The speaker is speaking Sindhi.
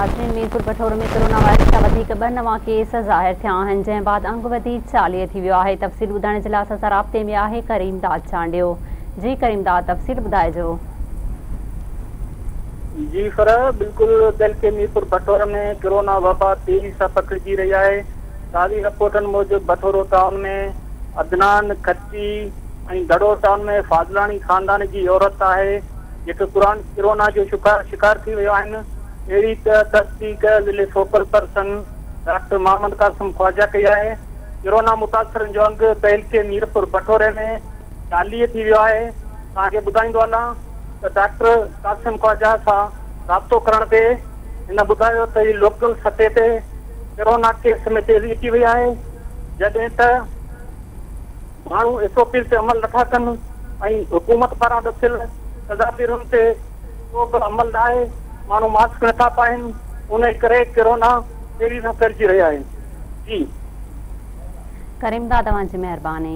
ناظرين ميرپور بٺورو ۾ ڪرونا وائرس جا وڌيڪ ٻه نوان ڪيس ظاهر ٿيا آهن جنهن بعد انگ وڌي 40 ٿي ويو آهي تفصيل ٻڌائڻ جي لاء اسان سان رابطي ۾ آهي ڪريم داد چانڊيو جي ڪريم داد تفصيل ٻڌائجو. جي فرح بلڪل تعلقي ميرپور بٺورو ۾ ڪرونا وبا تيزي سان پکڙجي رهي آهي تازي رپورٽن موجب بٺورو ٽائون ۾ عدنان کٽي ۽ دڙو ٽائون ۾ فاضلاڻي خاندان جي عورت آهي جيڪي قرآن ڪرونا جو شڪار ٿي ويا آهن اهڙي ته تصديق ضلعي focal person doctor Muhammad Qasim Khawaja ڪئي آهي. ڪرونا متاثرن جو انگ تعلقي ميرپور بٺوري ۾ 40 ٿي ويو آهي. توهان کي ٻڌائيندو هلان ته ڊاڪٽر قاسم خواجه سان رابطو ڪرڻ تي هن ٻڌايو ته هي لوڪل سطح تي ڪرونا ڪيس ۾ تيزي اچي وئي آهي جڏهن ته ماڻهو ايس او پيز تي عمل نٿا ڪن ۽ حڪومت پاران ڏسيل تدابيرن تي ڪو به عمل ناهي، ماڻهو ماسڪ نٿا پائين انهي ڪري ڪرونا تيزي سان ڦهلجي رهي آهي. جي. ڪريم داد اوهان جي مهرباني.